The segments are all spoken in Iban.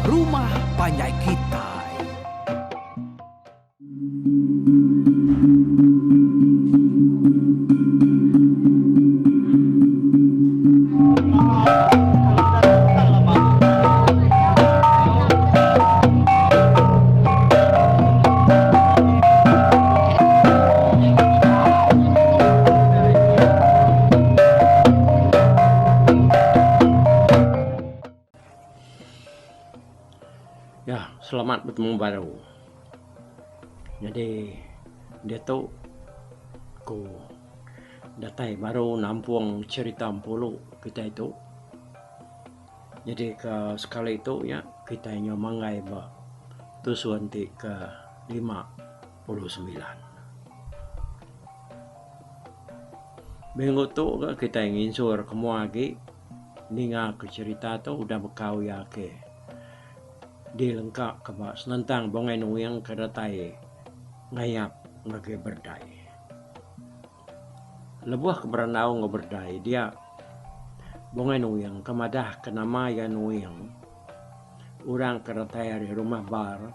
rumah panjai kitai. Ya, selamat betemu baru. Nyadi diatu ku datai baru nampung cherita empulu kitai tu. Nyadi ke sekali tu nya kitai nyau manggai ba tusun ti ke 59. Minggu tu ga kitai nginsur ke mua agi ninga ke cherita tu udah bekau iya ke dilengka ke ba senentang Bungai Nuing ke datai ngayap ngagai Berdai. Lebuh ke berandau enggau Berdai dia Bungai Nuing ke madah ke nama iya Nuing orang ke datai ari Rumah Bar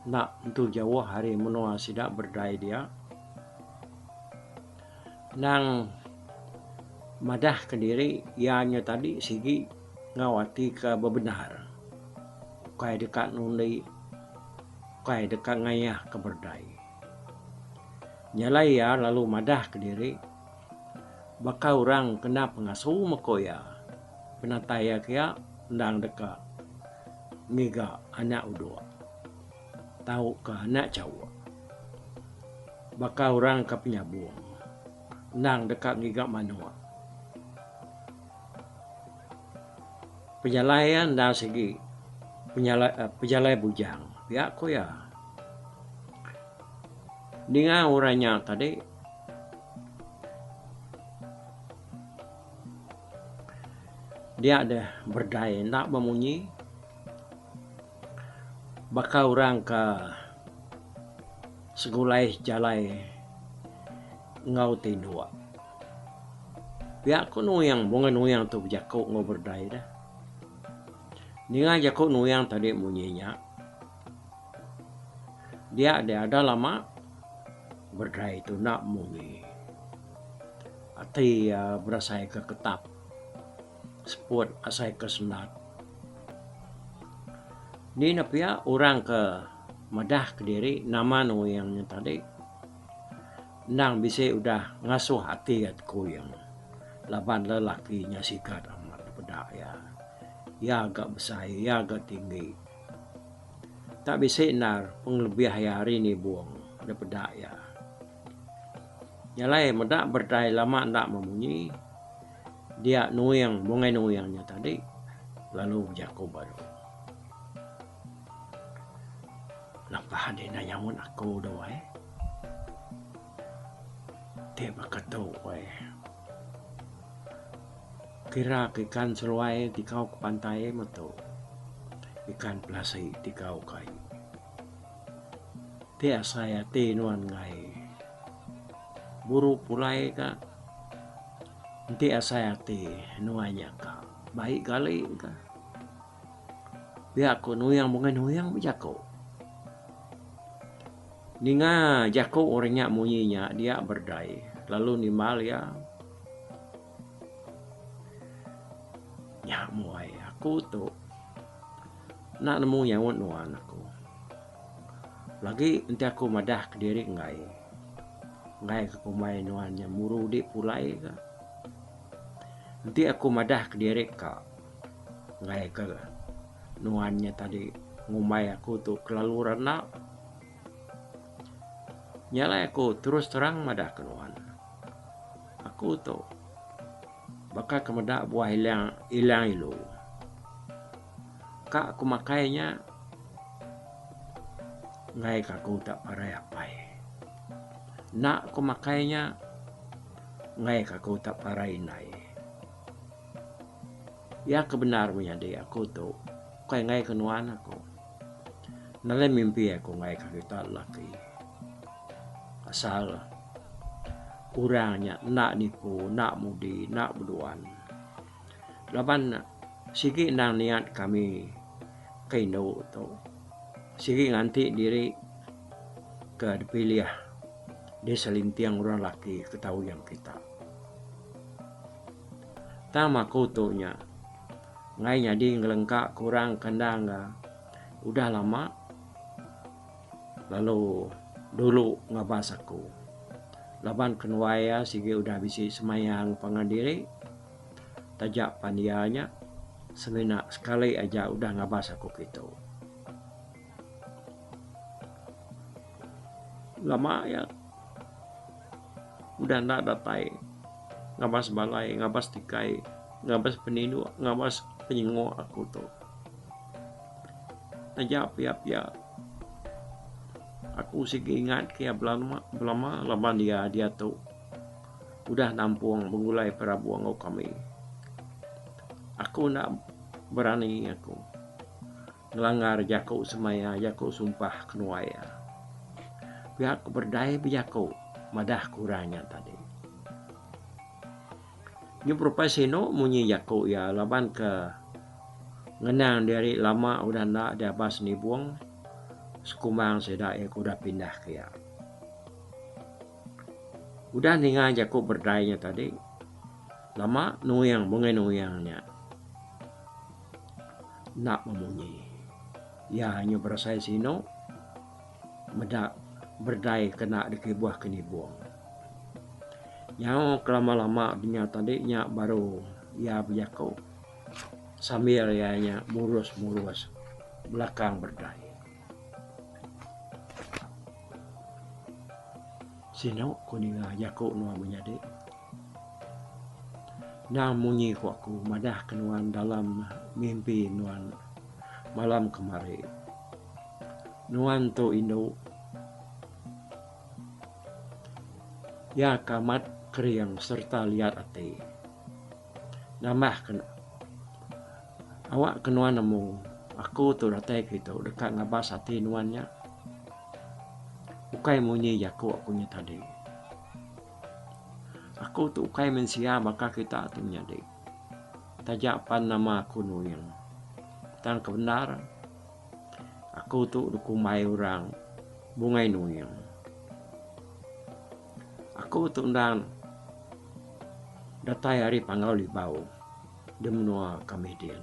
enda entu jauh ari menua sida Berdai dia. Endang madah ke diri iya nya tadi sigi enggau ati ke bebendar ukai deka nundi ukai deka ngayah ke Berdai. Nya alai iya lalu madah kediri baka orang kena pengasu meko iya. Penatai iya kiya endang deka ngiga anak udok tauka anak chauk. Baka orang ke penyabung endang deka ngiga manuk. Pejalai iya endang sigi pejalai bujang pia ku iya. Ninga orang nya tadi dia deh berdai enda bemunyi baka orang ke segulai sejalai enggau tinduk. Pia ku Nuing bungai Nuing tu bejaku enggau berdai deh. Ninga jaku Nuing tadi munyi nya. Dia deh ada lama berdai tu enda munyi. Ati iya berasai ke ketap seput asai ke sendat. Ni ne pia orang ke madah kediri nama Nuing nya tadi endang bisi udah ngasuh ati iya tekuyung laban lelaki nya sigat amat peda iya. Iya ga besai iya ga tinggi. Tak bisi endar pengelebih iya ari nibung da peda iya. Nya alai meda berdai lama enda memunyi dia nuing bungai nuing nya tadi lalu bejaku baru. Lapa deh enda nyaut aku tu ai. Ti baka tu ai. Kira ke ikan seruai tikau ke pantai metu. Ikan pelasi tikau ke ai. Ti asai ati nuan enggai buru pulai ka enti asai ati nuan nya ka bai gali ka. Pia ku nuyang bungai nuyang bejaku. Ninga jaku orang nya munyi nya dia berdai lalu nimbal iya. Nya muai aku tu enda nemu nyaut nuan aku. Lagi enti aku madah kediri enggai. Enggai ke kumbai nuan nya muru di pulai ka. Enti aku madah kediri ka enggai ke nuan nya tadi ngumbai aku tu kelalu randa. Nya alai aku terus terang madah ke nuan. Aku tu baka ke meda buah ilang ilang ilu. Ka aku makai nya enggai ka aku tak parai apai. Enda aku makai nya enggai ka aku tak parai indai. Iya ke bendar menyadi aku tu ukai enggai ke nuan aku. Nadai mimpi aku enggai ka kita lelaki. Asal orang nya enda nipu, enda mudi, enda beduan. Laban sigi endang niat kami. Ke indu tu sigi nganti diri ke dipilih diselinting orang laki ke tawing kita. Tang aku tu nya enggai nyadi ngelengka ke orang ke endang udah lama lalu dulu ngabas aku laban kenuai iya sigi udah bisi semaya pangan diri. Taja pan iya nya semina sekali aja udah ngabas aku kitu. Lama iya udah enda datai ngabas balai, ngabas tikai, ngabas peninduk, ngabas penyenguk aku tu. Taja pia pia aku sigi ingat ke iya belama belama laban iya diatu. Udah nampung begulai perabung enggau kami. Aku enda berani aku ngelanggar jaku semaya jaku sumpah kenuai iya. Pia ku berdai bejaku madah ke orang nya tadi. Nyu berupai sinu munyi jaku iya laban ke ngenang diri lama udah enda diabas nibung sekumbang sida iya ke udah pindah ke iya. Udah ninga jaku berdai nya tadi, lama nuing bungai nuing nya enda memunyi. Iya nyu berasai sinu meda berdai kena dikibuh ke nibung. Nyau kelama-lama nya tadi nya baru iya bejaku sambil iya nya murus-murus belakang berdai. Sinu ku ninga jaku nuan menyadi. Endang munyi ku aku madah ke nuan dalam mimpi nuan malam kemari. Nuan tu indu iya ke amat kering sereta liat ati. Nambah ke awak ke nuan nemu aku tu datai kitu deka ngabas ati nuan nya. Ukai munyi jaku aku nya tadi. Aku tu ukai mensia baka kita tu menyadi. Taja pan nama aku Nuing. Tang ke bendar aku tu dikumbai orang Bungai Nuing. Aku tu endang datai ari Panggau Libau di menua kami din.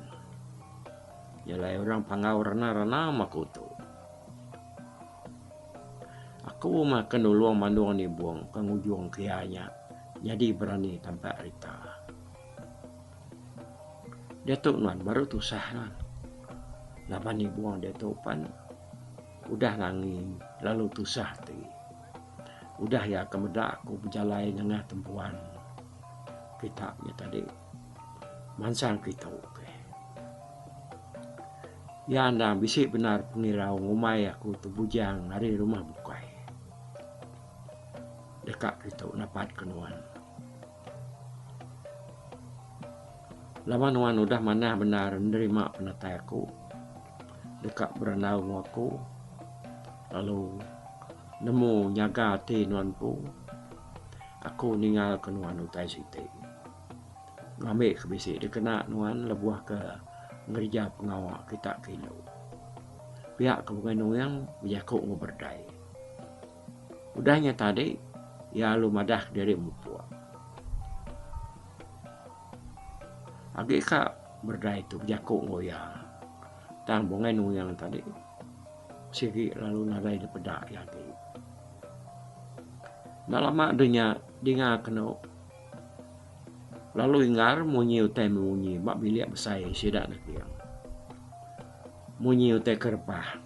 Jalai orang Panggau rana-rana meh aku tu. Aku mah ke nulung mandung nibung ke ngujung ke iya nya nyadi berani tampak rita. Diatu nuan baru tusah nuan laban nibung diatu pan udah nangi lalu tusah ati. Udah iya ke meda aku bejalai nengah tempuan kita nya tadi mansang kitu ke. Iya endang bisi bendar pengirau ngumbai aku tu bujang ari rumah bukai. Deka kitu napat ke nuan. Laban nuan udah manah bendar nerima penatai aku deka berandau enggau aku lalu nemu nyaga ati nuan empu aku ninggal ke nuan utai siti. Ngambi ke bisi dikena nuan lebuh ke ngereja pengawa kita ke indu. Pia ke bungai nuing bejaku enggau berdai. Udah nya tadi iya lalu madah diri mupuk. Agi ka berdai tu bejaku enggau iya tang bungai nuing tadi sigi lalu nadai dipeda iya agi. Enda lama deh nya dinga kenu lalu inggar munyi utai memunyi ba bilik besai sida neking. Munyi utai ke rebah.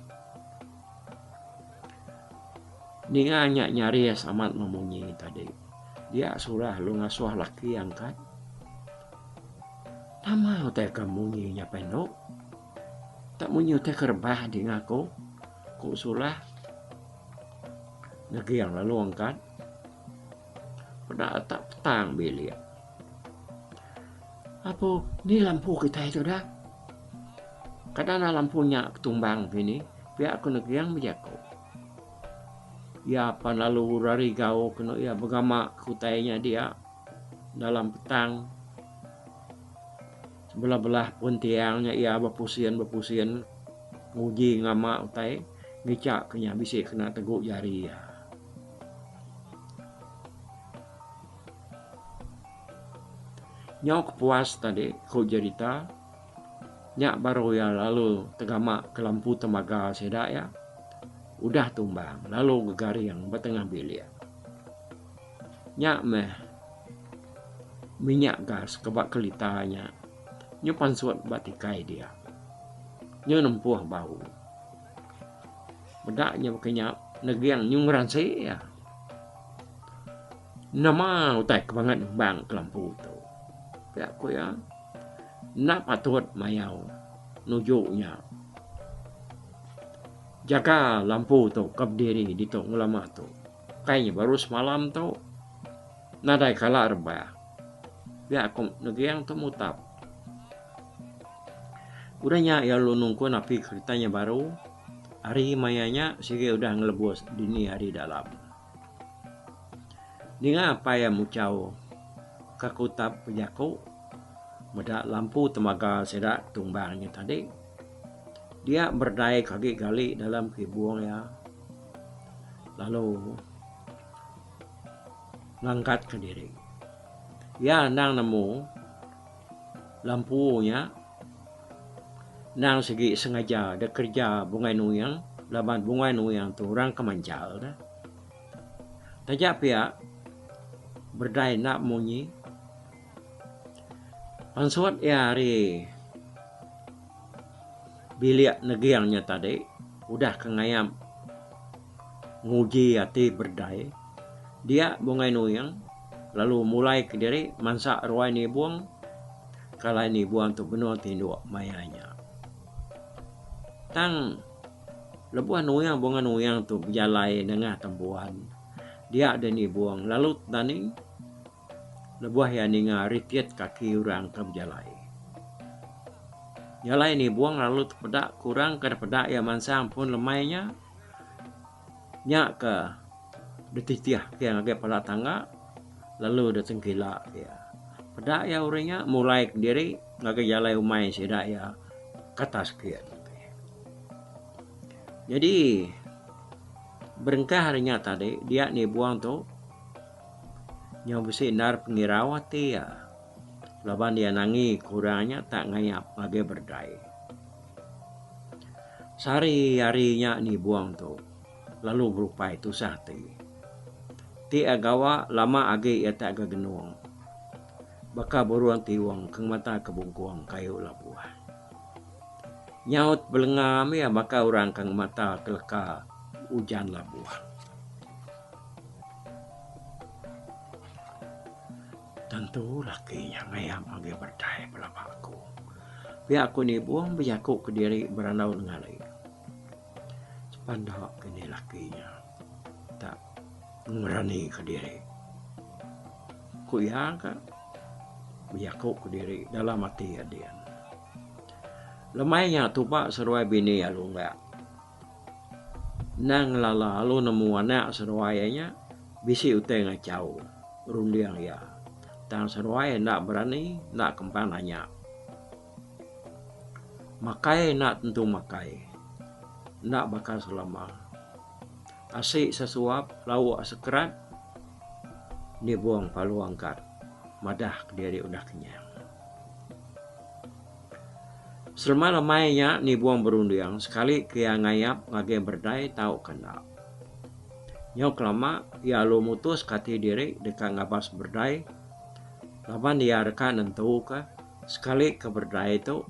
Ninga nya nyaris amat memunyi tadi. Dia surah lalu ngasuh laki angkat. Nama utai ke munyi nya pen tu? Tak munyi utai ke rebah dinga aku, ku Surah. Neging lalu angkat. Peda tak petang bilik. Apu ni lampu kitai tu dah. Kada enda lampu nya ketumbang kini pia ku Neging bejaku. Iya pan lalu rari gauk kenu iya begama ke utai nya dia dalam petang. Sebelah-belah pun tiang nya iya bepusin-bepusin. Nguji ngama utai ngicha ke nya bisi kena tegu jari iya. Nyau kepuas tadi ku jerita nya baru iya lalu tegama ke lampu temaga sida iya udah tumbang lalu gegaring ba tengah bilik. Nya meh minyak gas ke ba kelita nya nyu pansut ba tikai dia. Nyu nempuh bau. Meda nya baka nya neging nyu ngeransi iya. Nama utai ke bangat numbang ke lampu tu. Pia ku iya enda patut mayau nuju nya. Jaga lampu tu ke bediri ditu ngelama tu. Kai nya baru semalam tu nadai kala rebah. Pia ku neging tu mutap. Udah nya iya lalu nungkun api kerita nya baru. Hari maya nya sigi udah ngelebus dini hari dalam. Ninga apai iya muchau ka kutap bejaku meda lampu temaga sida tumbang nya tadi. Dia berdai ke agi gali dalam kibung iya lalu ngangkatka diri. Iya endang nemu lampu nya endang sigi sengaja dek kereja Bungai Nuing laban Bungai Nuing tu orang ke manchal ne. Taja pia berdai enda munyi pansut iya ari bilik neging nya tadi udah ke ngayap nguji ati berdai dia Bungai Nuing lalu mulai kediri mansa ruai nibung ke alai nibung tu benung tinduk maya nya. Tang lebuh Nuing Bungai Nuing tu bejalai nengah tembuan dia deh nibung lalu tani lebuh iya ninga ritit kaki orang ke bejalai. Jalai nibung lalu tepeda ke orang ke dipeda iya mansang pun lemai nya, nya ke dititih ke iya ngagai pala tangga lalu ditengkila ke iya. Peda iya orang nya mulai kediri ngagai jalai umai sida iya ke atas kin. Nyadi berengkah ari nya tadi dia nibung tu. Nyau bisi endar pengirau ati iya laban iya nangi ke orang nya tak ngayap ngagai berdai. Sehari hari nya nibung tu lalu berupai tusah ati. Ti iya gawa lama agi iya tak ga genung baka burung tiung ke ngemata ke bungkung kayu labuh. Nyaut belenga mih iya baka orang ke ngemata ke leka ujan labuh. Tentu laki nya ngayap agi berdai pelaba aku. Pia ku Nibong bejaku kediri berandau nengali. Sepanda kini laki nya tak ngerani kediri. Ku iya ka bejaku kediri dalam ati iya din. Lemai nya tuba seduai bini iya lunggak. Endang ngelala lalu nemu anak seduai iya nya bisi utai ngachau runding iya. Tang seduai enda berani enda kempang nanya. Makai enda tentu makai. Enda baka selama. Asi sesuap lauk sekerat nibung palu angkat madah kediri udah kenyang. Selama lemai nya nibung berunding sekali ke iya ngayap ngagai berdai tauka enda. Nyau kelama iya lalu mutus ke ati diri deka ngabas berdai laban iya deka nentuka sekali ke berdai tu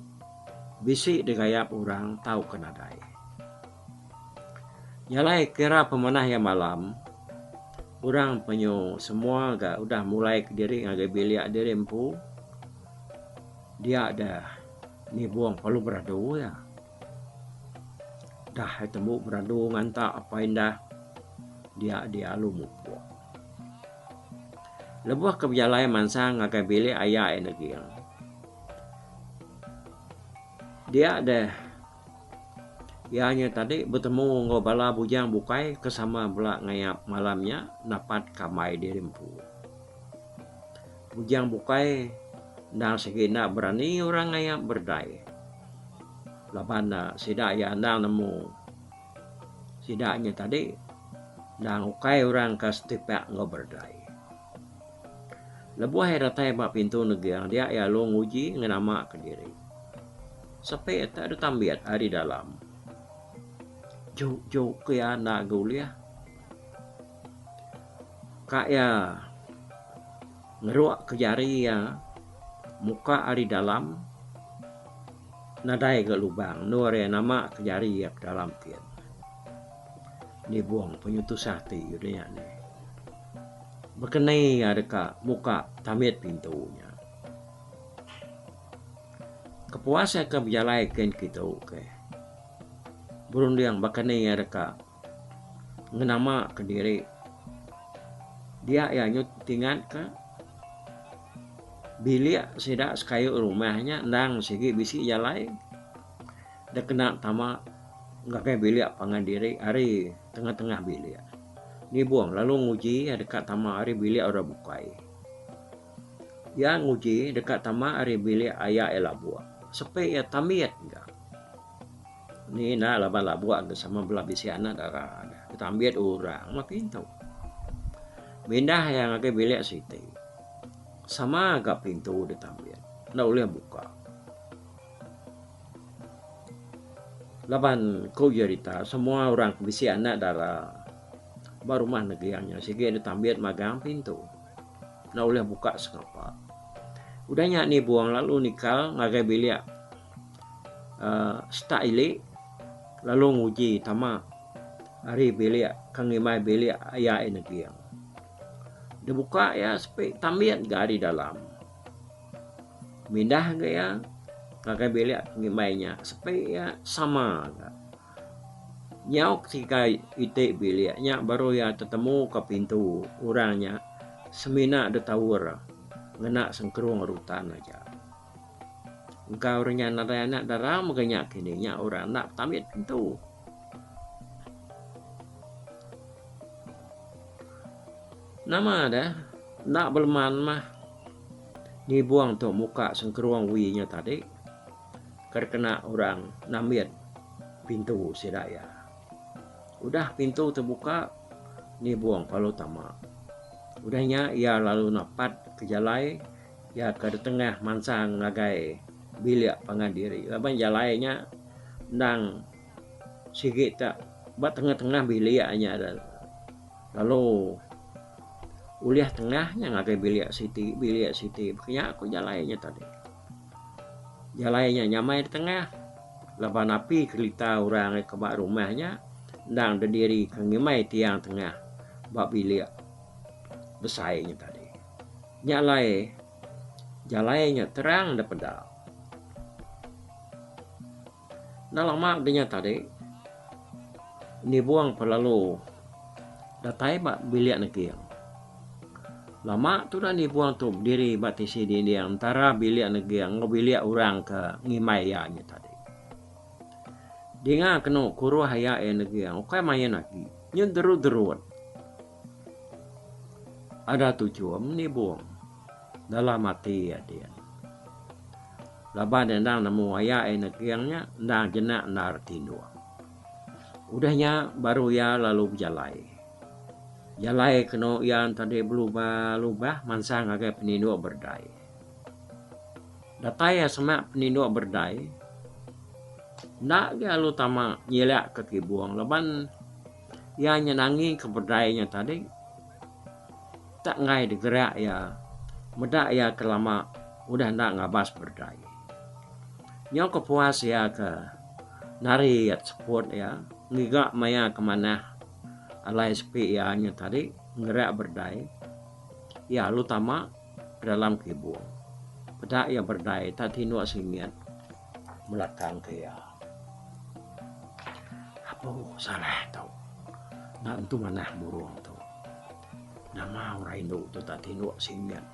bisi digayap orang tauka nadai. Nya alai kira pemanah iya malam orang penyu semua ga udah mulai kediri ngagai bilik diri empu. Dia deh nibung perlu beradu iya. Dah iya tembu beradu nganta apai indah dia dia lalu mupuk. Lebuh ke bejalai mansang ngagai bilik aya iya neging. Dia deh iya nya tadi betemu enggau bala bujang bukai ke sama bela ngayap malam nya napat kamai diri empu. Bujang bukai endang sigi enda berani orang ngayap berdai. Laban sida iya endang nemu sida nya tadi endang ukai orang ke setipak enggau berdai. Lebuh iya datai ba pintu neging dia iya lalu nguji ngenama kediri. Sepi te ditambit ari dalam. Juk juk ke iya enda ga ulih. Ka iya ngeruk ke jari iya muka ari dalam nadai ga lubang endur iya nama ke jari iya ke dalam kin. Nibung penyetusah ati udah nya neh. Bekeni iya deka muka tambit pintu nya. Kepuas iya ke bejalai kin kitu ke berunding baka ni iya deka ngenama kediri dia iya nyut tingat ka bilik sida sekayu rumah nya endang sigi bisi jalai dikena tama ngagai bilik pangan diri ari tengah-tengah bilik. Nibung lalu nguji iya deka tama ari bilik orang bukai. Iya nguji deka tama ari bilik aya iya labuk. Sepi iya tambit ga. Ni enda laban labuk ga sama bela bisi anak dara ga. Ditambit orang meh pintu. Mindah iya ngagai bilik siti. Sama ga pintu ditambit. Enda ulih buka. Laban ku jerita semua orang ke bisi anak dara ba rumah neging nya sigi ditambit magang pintu enda ulih buka sengapa. Udah nya nibung lalu nikal ngagai bilik uhh setak ili lalu nguji tama ari bilik ke ngimbai bilik aya iya neging. Dibuka iya sepi tambit ga ari dalam. Mindah ga iya ngagai bilik ngimbai nya sepi iya sama ga. Nyau ketiga iti bilik nya baru iya tetemu ka pintu orang nya semina ditaur ngena sengkerung rutan aja. Engka orang nya nadai anak dara mega nya kini nya orang enda betambit pintu. Nama deh enda beleman mah. Nibung tu muka sengkerung wi nya tadi ke dikena orang nambit pintu sida iya. Udah pintu tebuka Nibung lalu tama. Udah nya iya lalu napat ke jalai iya ke ditengah mansang ngagai bilik pangan diri laban jalai nya endang sigi te ba tengah-tengah bilik nya Lalu ulih tengah nya ngagai bilik siti, bilik siti baka nya ku jalai nya tadi. Jalai nya nyamai ditengah laban api kerita orang ke ba rumah nya endang dediri ke ngimbai tiang tengah ba bilik besai nya tadi. Nya alai jalai nya terang da peda. Enda lama deh nya tadi, nibung pelalu datai ba bilik neging. Lama tudah nibung tu bediri ba tisi dinding entara bilik neging enggau bilik orang ke ngimbai iya nya tadi. Dinga kenu kuruh iya iya neging ukai main agi, nyu derut-derut. Ada tuchum nibung dalam ati iya din. Laban iya endang nemu aya iya neging nya endang jenak endar tinduk. Udah nya baru iya lalu bejalai. Jalai kenu iya tadi belubah-lubah mansang ngagai peninduk berdai. Datai iya semak peninduk berdai, enda agi lalu tama nyilak ke kibung laban iya nyenangi ke berdai nya tadi. Tak enggai digerak iya meda iya ke lama udah enda ngabas berdai. Nyau ke puas iya ke nari seput iya ngiga maya ke manah alai sepi iya nya tadi ngerak berdai iya lalu tama ke dalam kibung. Peda iya berdai tak tinduk singit belakang ke iya. Apu salah tu. Enda tentu manah burung tu. Nama orang indu tu tak tinduk singit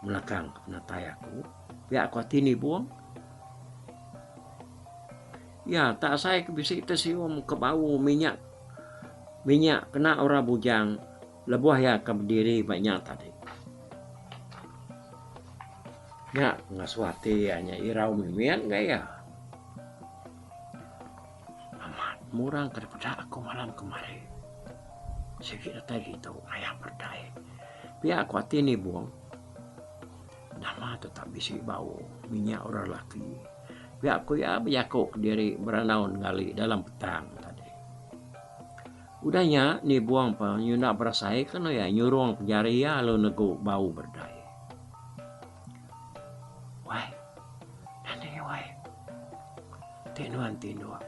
belakang ke penatai aku. Pia ku ati nibung. Iya tak asai ke bisi tesium ke bau minyak minyak kena orang bujang lebuh iya ke bediri ba nya tadi. Nya ngasuh ati iya nya irau mimit ga iya. Murang ke dipeda aku malam kemari. Sigi datai ditu ngayah berdai. Pia ku ati Nibong. Nama tu tak bisi bau minyak orang lelaki. Pia ku iya bejaku kediri berandau nenggali dalam petang tadi. Udah nya Nibong pa nyunda berasai ke anu iya nyurung pejari iya lalu negu bau berdai. Wai, dani wai. Ti nuan tinduk.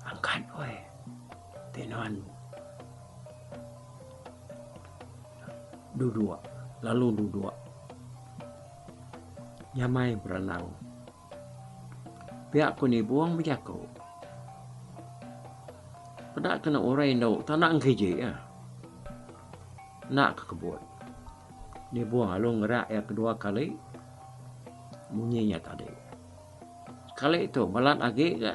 Angkat wai. Ti nuan duduk lalu duduk nyamai berandau. Pia ku Nibong bejaku. Peda kena orang indu tanda engkiji iya. Enda ke kebut. Nibong lalu ngerak iya kedua kali munyi nya tadi. Sekali tu balat agi ga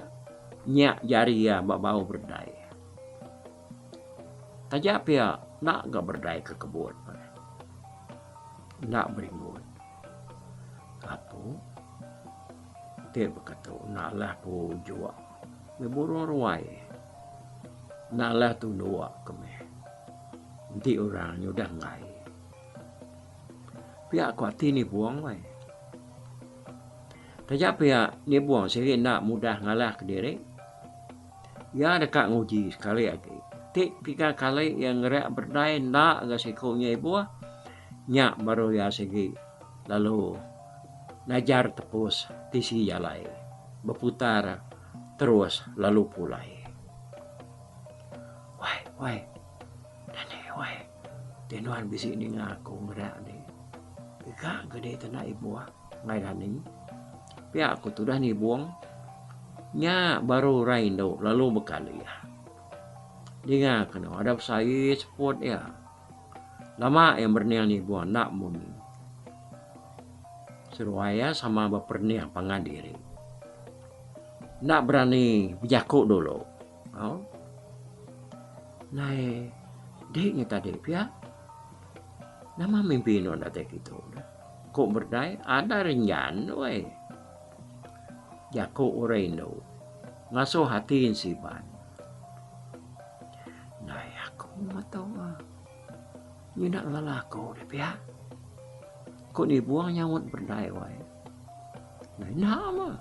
nyak jari iya ba bau berdai. Taja pia enda ga berdai ke kebun. Enda berimbun. Apu ti baka tu enda alah ku juk meh burung ruai. Enda alah tunduk ke meh enti orang nyudah enggai. Pia ku ati nibung weh. Taja pia nibung sigi enda mudah ngalah kediri. Iya deka nguji sekali agi. Ti tiga kali iya ngerak berdai enda ga siku nya ibuh, nya baru iya sigi lalu ngajar tepus tisi jalai beputar terus lalu pulai. Wai wai dani wai ti nuan bisi ninga aku ngerak ni. Ika ga deh tanda ibuh enggai dani. Pia ku tudah nibung nya baru orang indu lalu bekalih. Dinga kenu ada besai seput iya. Lama iya merening nibung enda munyi. Seduai iya sama beperening pangan diri. Enda berani bejaku dulu. Au. Nai dik nya tadi pia. Nama mimpi nuan datai kitu deh. Ku berdai ada renjan weh. Jaku orang indu ngasuh ati ensiban. Ndai aku meto nyuda ngelala aku deh pia. Ku nibung nyaut berdai weh. Ndai nama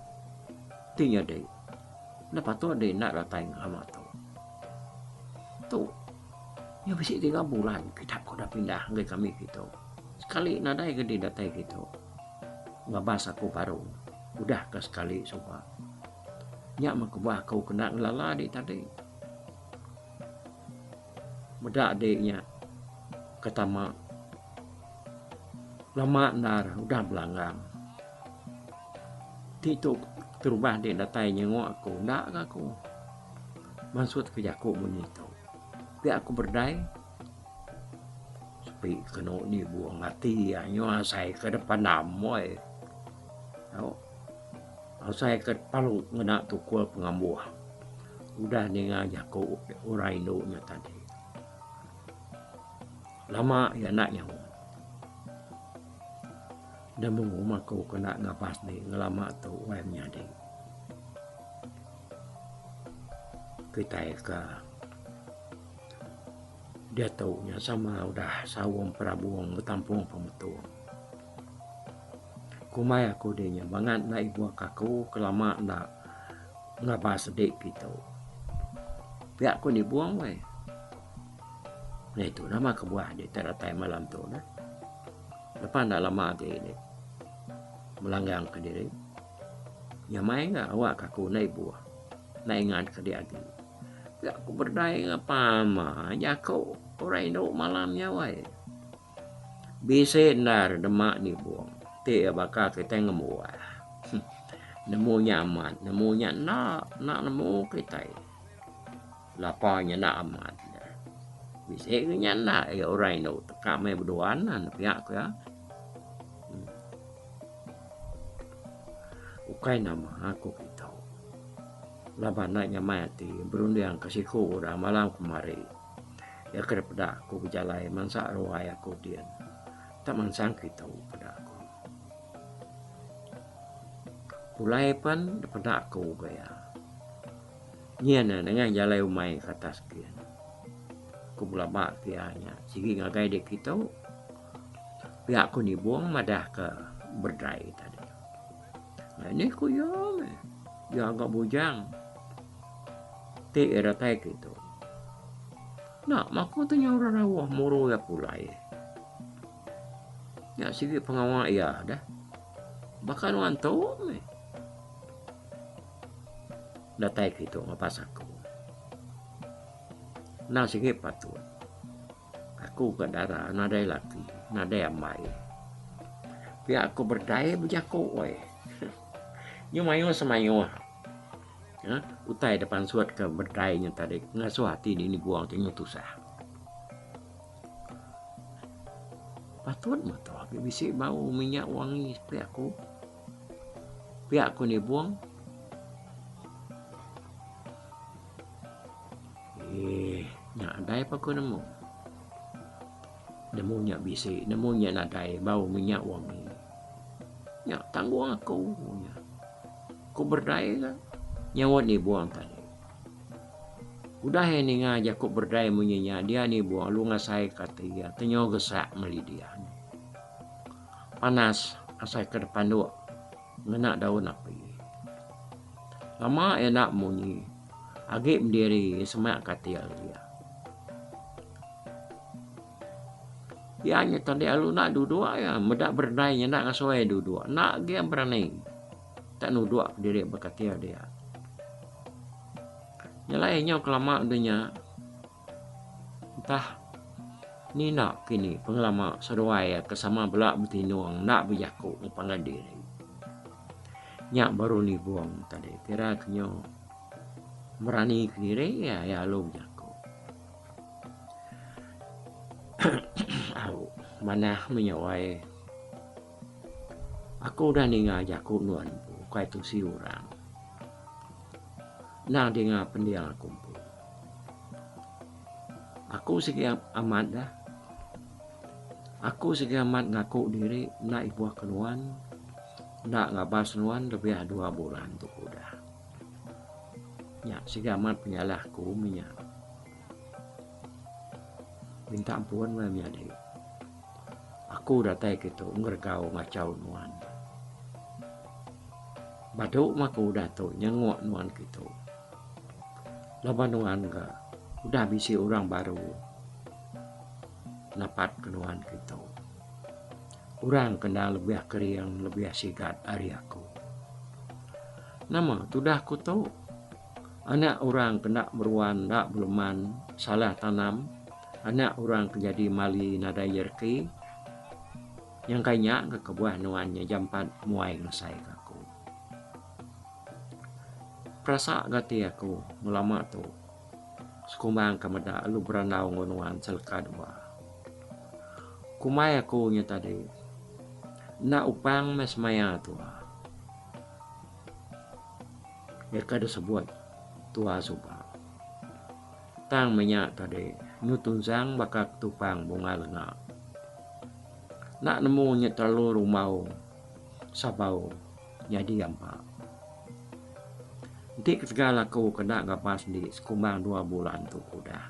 ti nyadi. Enda patut deh enda datai ngelama tu. Tu nyau bisi tiga bulan kita ke udah pindah ngagai kami kitu. Sekali nadai ke deh datai kitu. Ngabas aku baru udah ke sekali suba. Nya meh kebuah aku kena ngelala deh tadi. Meda deh nya ke tama lama endar udah belanggang. Ti tu terubah dek datai nyenguk aku enda ga aku mansut ke jaku munyi tu. Pia aku berdai sepi kenu nibung ati anyu asai ke depan amoi. Tau asai ke palu ngena tukul pengambuh udah ninga jaku orang indu nya tadi. Lama iya enda nyaut. Nemu aku kena ngabas ni ngelama tu wai menyadi. Kitai ke diatu nya sama udah saum perabung betampung pemetung. Kumbai aku dih nya bangat enda ibuh ka aku ke lama enda ngabas dik kitu. Pia ku nibung weh. Meh tu nama kebuah dih tai datai malam tu neh. Lepa enda lama agi ne melanggang kediri nyamai ga awak ka aku enda ibuh enda ingat ka diri agi. Ga ku berdai ga pama jaku orang indu malam nya weh. Bisi endar dema nibung ti iya baka kitai ngembuah. Nemu nya amat nemu nya enda enda nemu kitai. Lapa nya enda amat nya. Bisi ke nya enda iya orang indu teka meh beduan ne pia ku iya. Ukai nama ku kitu. Laban enda nyamai ati berunding ke siku orang malam kemari. Iya ke peda aku bejalai mansa ruai aku din. Tak mansang kitu peda aku. Pulai pen peda aku ga iya. Nyin ne nengah jalai umai ke atas kin. Ku belaba ke iya nya sigi ngagai dek kitu. Pia ku Nibong madah ke Berdai tadi. Nih ku iya meh. Iya ga bujang. Ti iya datai kitu. Enda maka tu nyau rerauh muru iya pulai. Nya sigi pengawa iya deh. Baka nuan tu meh. Datai kitu ngabas aku. Endang sigi patut. Aku ga dara nadai laki, nadai ambai. Pia aku berdai bejaku weh. Nyu mayuh semayuh uhh utai da pansut ka berdai nya tadi ngasuh ati dini buang ti nyu tusah. Patut meh tu agi bisi bau minyak wangi pia ku. Pia ku nibung. Eeh nya adai pa ku nemu. Nemu nya bisi, nemu nya nadai bau minyak wangi. Nya tanggung aku nya. Ku berdai ga nyaut nibung tadi. Udah iya ninga jaku berdai munyi nya dia nibung lalu ngasai ka ati iya tenyau gesak meli dian. Panas asai ke depanduk ngena daun api. Lama iya enda munyi agi bediri semak katil iya. Iya nya tadi lalu enda duduk iya meda berdai nya enda ngasuh iya duduk enda agi iya berani tak nuduk diri ba katil dia. Nyelai nyau kelama udah nya entah ni enda kini pengelama seduai iya ke sama bela betinung enda bejaku enggau pangan diri. Nya baru nibung tadi kira ke nyu berani kediri iya iya lalu bejaku. Au manah meh nya wai. Aku udah ninga jaku nuan empu ukai tusi orang. Endang dinga pending aku empu. Aku sigi amat dah. Aku sigi amat ngaku diri enda ibuh ke nuan, enda ngabas nuan lebih dua bulan tu ke udah. Nya sigi amat penyalah aku meh nya. Minta ampun meh menyadi. Aku datai kitu ngeregau ngachau nuan. Badu meh aku udah tu nyenguk nuan kitu. Laban nuan ga udah bisi orang baru napat ke nuan kitu. Orang ke endang lebih kering lebih sigat ari aku. Nama tudah ku tu anak orang ke enda meruan enda beleman salah tanam anak orang ke jadi mali nadai jereki nyangka nya ga kebuah nuan nya jampat muai ngesai ka aku. Perasa ga ati aku ngelama tu sekumbang ka meda lalu berandau enggau nuan seleka dua. Kumbai aku nya tadi enda upang meh semaya tua. Iya ka disebut tua suba. Tang meh nya tadi nyu tunsang baka ketupang bunga lenga. Enda nemu nya terlalu rumbau sabau. Nyadi ampa. Enti ketegal aku kena ngabas indi sekumbang dua bulan tu ke udah.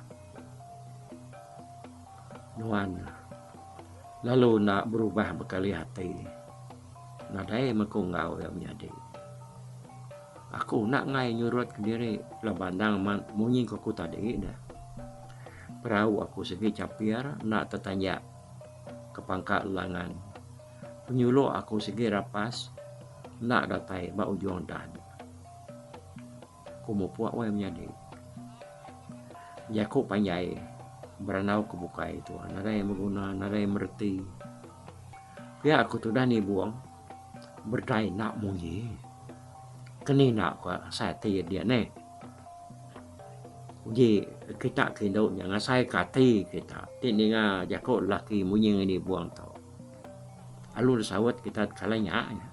Nuan lalu enda berubah bekalih ati. Nadai meh ku enggau iya menyadi. Aku enda enggai nyurut kediri laban endang amat munyi ku aku tadi deh. Perau aku sigi chapir enda tetanjak ke pangka lelangan. Penyulok aku sigi rapas enda datai ba ujung dan. Ku mupuk wai menyadi. Jaku panjai berandau ke bukai tu nadai beguna nadai mereti. Pia ku tudah nibung berdai enda munyi. Keni enda ku asai ati dia neh. Uji kita ke indu nya ngasai ke ati kita ti ninga jaku lelaki munyi nibung tu. Lalu disaut kita kala nya nya.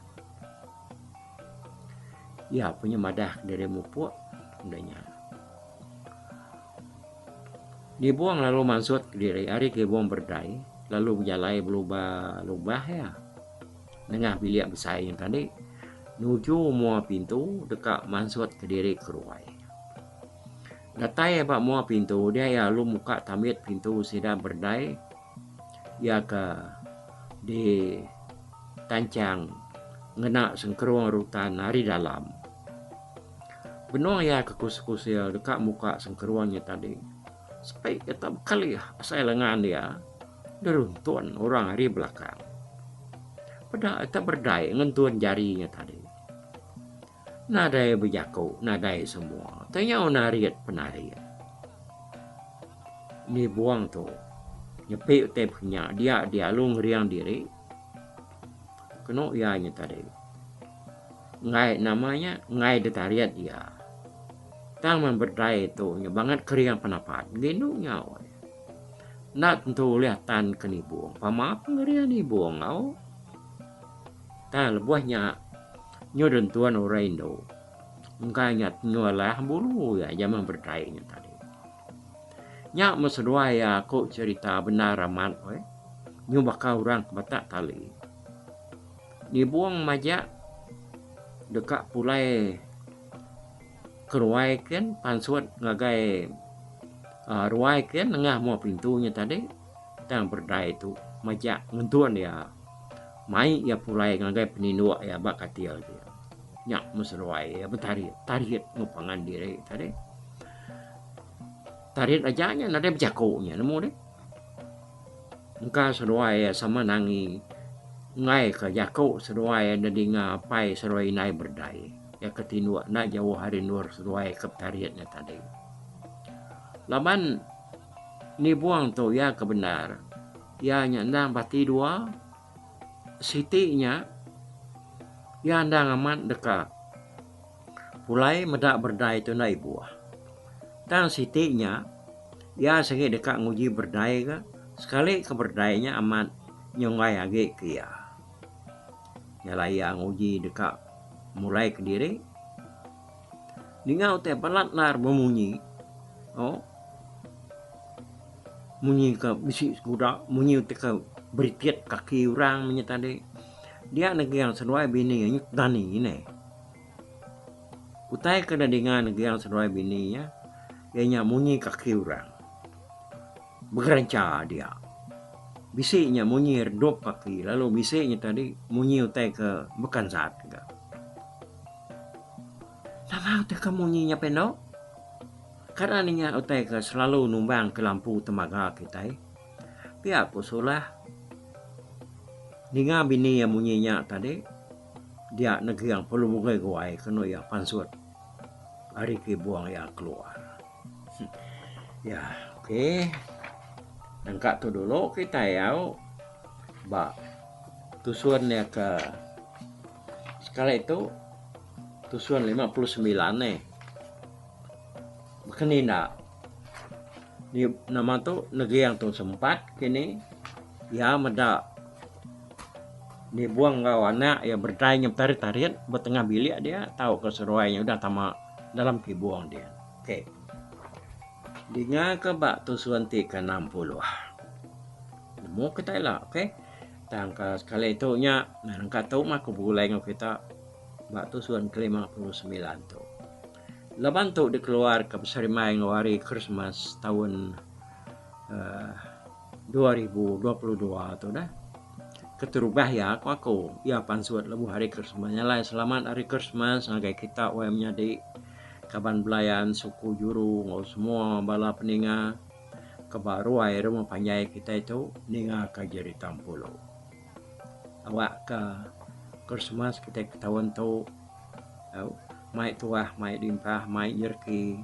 Iya punya madah diri mupuk udah nya. Nibung lalu mansut diri ari kibung berdai lalu bejalai belubah lubah iya nengah bilik besai nya tadi nuju mua pintu deka mansut kediri ke ruai. Datai iya ba mua pintu dia iya lalu muka tambit pintu sida berdai iya ke di tanchang ngena sengkerung rutan ari dalam. Benung iya ke kusil-kusil deka muka sengkerung nya tadi sepi iya tak bekalih asai lengan iya diruntun orang ari belakang. Peda iya tak berdai ngentun jari nya tadi. Nadai bejaku nadai semua ti nyau narit penarit. Nibung tu nyepi utai pekenya dia dia lalu ngering diri kenu iya nya tadi. Enggai nama nya enggai ditarit iya. Tang meh berdai tu nya bangat kering penapat ngindu nyau. Enda tentu ulih tan ke nibung pama pengering nibung au. Tang lebuh nya nyu dentuan orang indu engka nya nyu alah bulu iya jaman berdai nya tadi. Nya meh seduai iya ku cherita bendar amat weh nyu baka orang ke batak tali. Nibung majak deka pulai ke ruai kin pansut ngagai uhh ruai kin nengah mua pintu nya tadi tang berdai tu majak ngentun iya. Mai iya pulai ngagai peninduk iya ba katil ti. Nya meh seduai iya betarit tarit enggau pangan diri tadi. Tarit aja nya nadai bejaku nya nemu deh. Engka seduai iya sama nangi enggai ka jaku seduai iya nedinga apai seduai indai berdai. Iya ke tinduk enda jauh ari endur seduai ke betarit nya tadi. Laban nibung tu iya ke bendar. Iya nya endang bati dua siti nya iya endang amat deka pulai meda berdai tu enda ibuh. Tang siti nya iya sigi deka nguji berdai ga sekali ke berdai nya amat nyunggai agi ke iya. Nya alai iya nguji deka mulai kediri ninga utai balat nar bemunyi oh. Munyi ke bisi sekuda munyi ti ke beritit kaki orang menya tadi dia neging seduai bini iya dani neh. Utai ke da dinga neging seduai bini iya, iya nya munyi kaki orang begerencha dia. Bisi nya munyi redup kaki lalu bisi nya tadi munyi utai ke bekansat ga. Nama utai ke munyi nya pendo? Kada ninga utai ke selalu numbang ke lampu temaga kitai. Pia ku Sulah. Ninga bini iya munyi nya tadi, dia neging perlu mugui guai kenu iya pansut ari kibung iya keluar. Ya, okey. Nangka tu dulu kitai au ba tusun iya ke sekali tu tusun 59 eh. Baka ni enda. Nama tu neging tu sempat kini iya meda nibung enggau anak iya berdai nyau tarit tarit ba tengah bilik dia tauka seduai nya udah tama dalam kibung dia. Okey. Dinga ka ba tusun ti ke 60. Nemu kita ila okey. Tang ka sekali tu nya nengka tu mah aku begulai enggau kita ba tusun ke 59 tu. Laban tu dikeluarka beserimbai enggau Hari Krismas taun uhh 2022 tu dah. Keterubah iya ku aku, iya pansut lebuh Hari Krismas. Nya alai selamat Hari Krismas ngagai kita wai menyadi kaban belayan suku juru enggau semua bala peninga ke ba ruai rumah panjai kitai tu ninga ka jerita Empulu. Awak ka Krismas kitai ke taun tu au mai tuah mai limpah mai jereki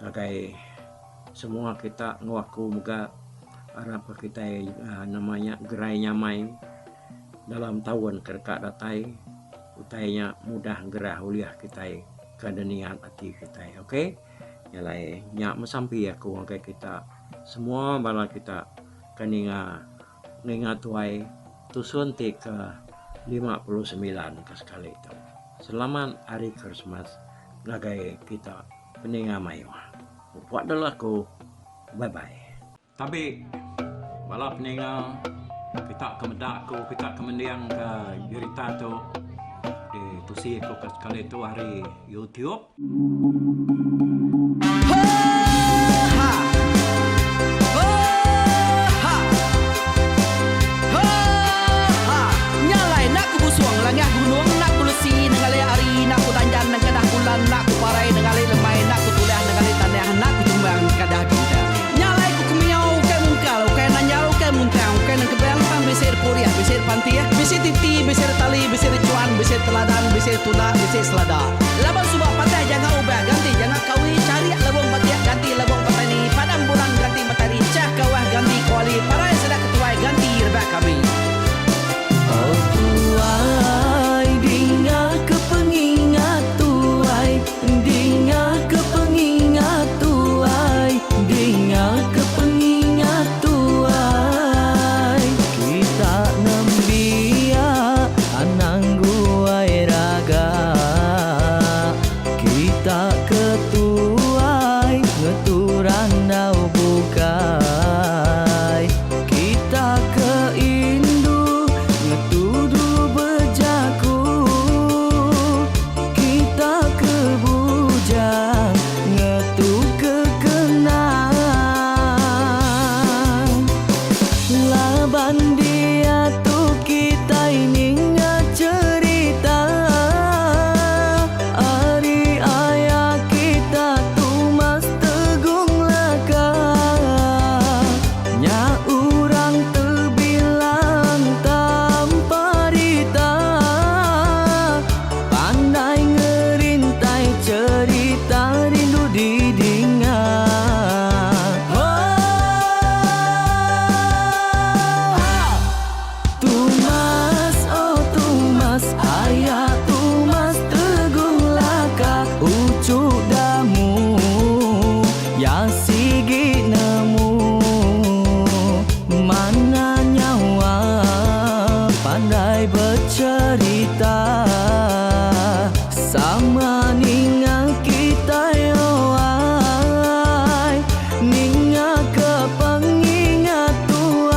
ngagai semua kita enggau aku mega arap ka kitai uhh nama nya gerai nyamai dalam taun ke deka datai utai nya mudah gerah ulih kitai ke niat ati kitai ok. Nya alai nya meh sampi aku ngagai kita semua bala kita ke ninga. Nginga tuai tusun ti ke 59 ke sekali tu. Selamat Hari Krismas ngagai kita peninga mayuh. Mupuk dulu aku. Bye bye. Tabi bala peninga kita ke meda aku kita ke mending ke jerita tu ditusi aku ke sekali tu ari YouTube. bisi tunda bisi selada. Laban suba patah janga ubah ganti janga kawi charik lebong batik ganti lebong petani padam bulan ganti matari chah kawah ganti kuali parai sida ketuai ganti rebak kami. Oh tuai dinga ke pengingat tuai dinga ke pengingat tuai dinga ke pengingat tuai kita nembiak anang guai raga kita ke tuai ngetu randau bukai kita ke indu ngetu dulu bejaku kita ke bujang ngetu ke kenang laban diatu kitai ninga cherita ari aya kita Tumas Tegung Laka nya orang tebilang tanpa rita pandai ngerintai cherita rindu didinga. Oh, Tumas, oh Tumas, aya Tumas Tegung Laka, uchu Damu, ya sigi nemu mana nyawa pandai bercerita sama ninga kita ai ninga ke pengingat tuai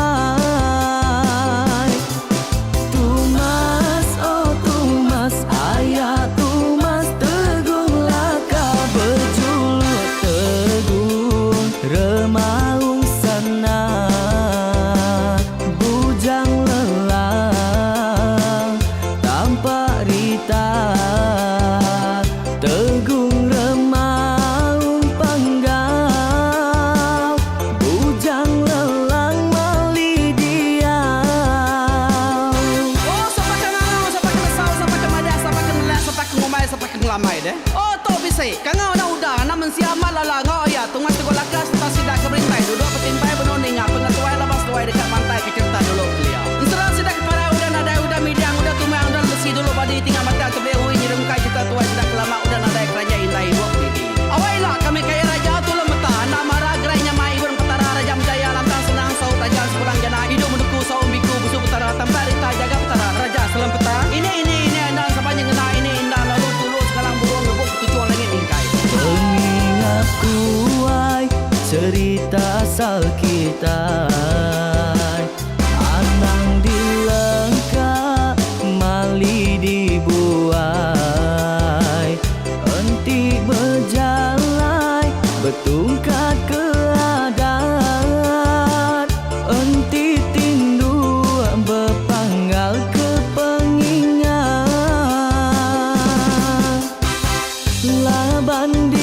Tumas, oh Tumas, aya Tumas Tegung Laka berjuluk Tegung Remaung Sana Bujang lelang tanpa rita Tegung Remaung Panggau Bujang lelang mali diau. Oh, sapa ke ngangau, sapa ke nesau, sapa ke madah, sapa ke nelak, sapa ke ngumbai, sapa ke ngelamai deh. Oh, tu bisi. Kangau anak uda, anak mensia amat lala enggau aya Tungas Teguh Laka sereta sida ke berintai duduk betimpai benung ninga pengetuai laban seduai deka mantai ke cherita dulu kelia. Ensera sida ke parai udah nadai udah midang udah tumang udah lesi dulu badi tinggal batang tebing ui nyerungkai cherita tuai sida ke lama udah nadai keranjai indai ibuk didi. Awai ila kami kai raja tulung meta enda mara gerai nyamai ibun petara raja menjaya lantang senang saut raja sepulang jana idup menuku saum biku busu petara tampak rita jaga petara raja selempeta ini ini ini enda sapa nyengena ini enda lalu tulu sekalang burung ngebuk ketuchung langit mingkai. Pengingat tuai cerita asal kitai Anang dilengka mali dibuai Enti bejalai betungkat ke adat Enti tinduk bepanggal ke pengingat Laban.